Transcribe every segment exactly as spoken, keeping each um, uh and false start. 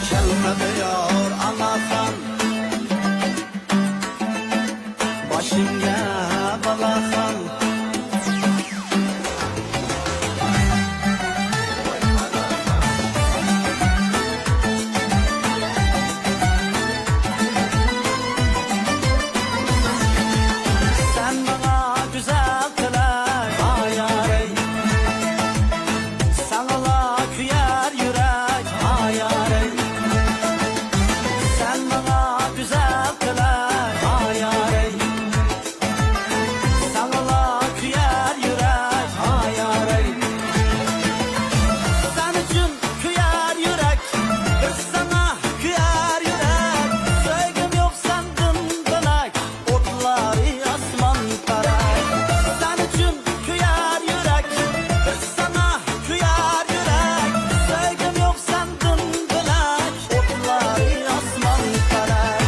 كەلمە دىيار ئاناخان، باشىڭغا بالاخان. سەن ماڭا گۈزەل تىلەك، ئايارەي. ساڭىلا كۆيەر يۈرەك، ئايارەي. سەن ماڭا گۈزەل تىلەك، ئايارەي. ساڭىلا كۆيەر يۈرەك، ئايارەي. سەن ئۈچۈن كۆيەر يۈرەك، بىر ساڭا كۆيەر يۈرەك. سۆيگۈم يوق سەندىن بۆلەك، ئوتلارى ئاسمان تەرەك. سەن ئۈچۈن كۆيەر يۈرەك، بىر ساڭا كۆيەر يۈرەك. سۆيگۈم يوق سەندىن بۆلەك، ئوتلارى ئاسمان تەرەك.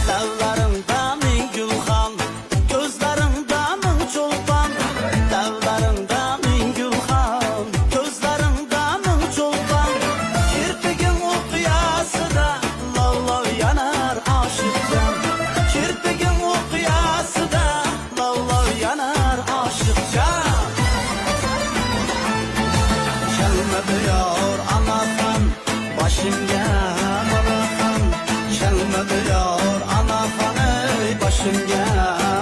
لەۋلىرىڭدە مىڭ گۈلخان، كۆزلىرىڭدە مىڭ چولپان، لەۋلىرىڭدە مىڭ گۈلخان، كۆزلىرىڭدە مىڭ چولپان. كىرپىكىڭ ئوقياسىدا لاۋ-لاۋ يانار ئاشىق جان، كىرپىكىڭ ئوقياسىدا لاۋ-لاۋ يانار ئاشىق جان. كەلمە دىيار ئاناخان، باشىمغا بالاخان. كەلمە دىيار ئاناخان، ئەي باشىمغا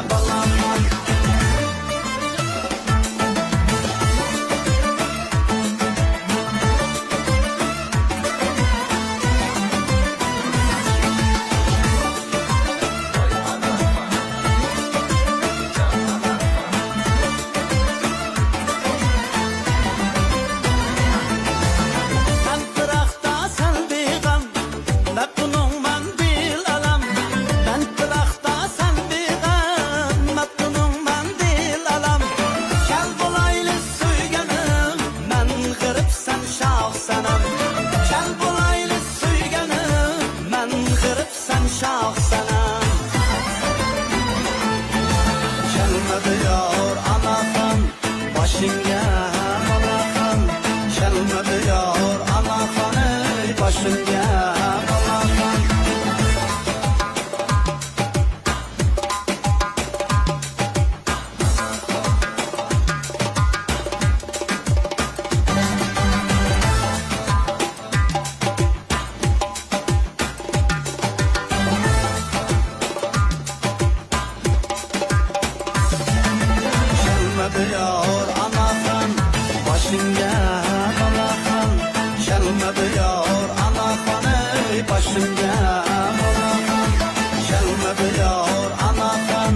بالاخان. سەن پىراقتا سەن بىغەم، مەپتۇنۇڭ مەن دىل ئالەم. مەن پىراقتا سەن بىغەم، مەپتۇنۇڭ مەن دىل ئالەم. كەل بولايلى سۆيگىنىم، مەن غېرىب سەن شاھ سەنەم. كەل بولايلى سۆيگىنىم، مەن غېرىب سەن شاھ سەنەم. كەلمە دىيار ئاناخان، باشىمغا بالاخان. كەلمە دىيار ئاناخان، ئەي باشىمغا بالاخان. كەلمە دىيار ئاناخان، باشىمغا بالاخان. كەلمە دىيار ئاناخان، ئەي باشىمغا بالاخان. كەلمە دىيار ئاناخان،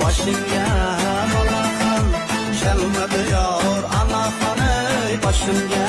باشىمغا بالاخان. كەلمە دىيار ئاناخان، ئەي باشىمغا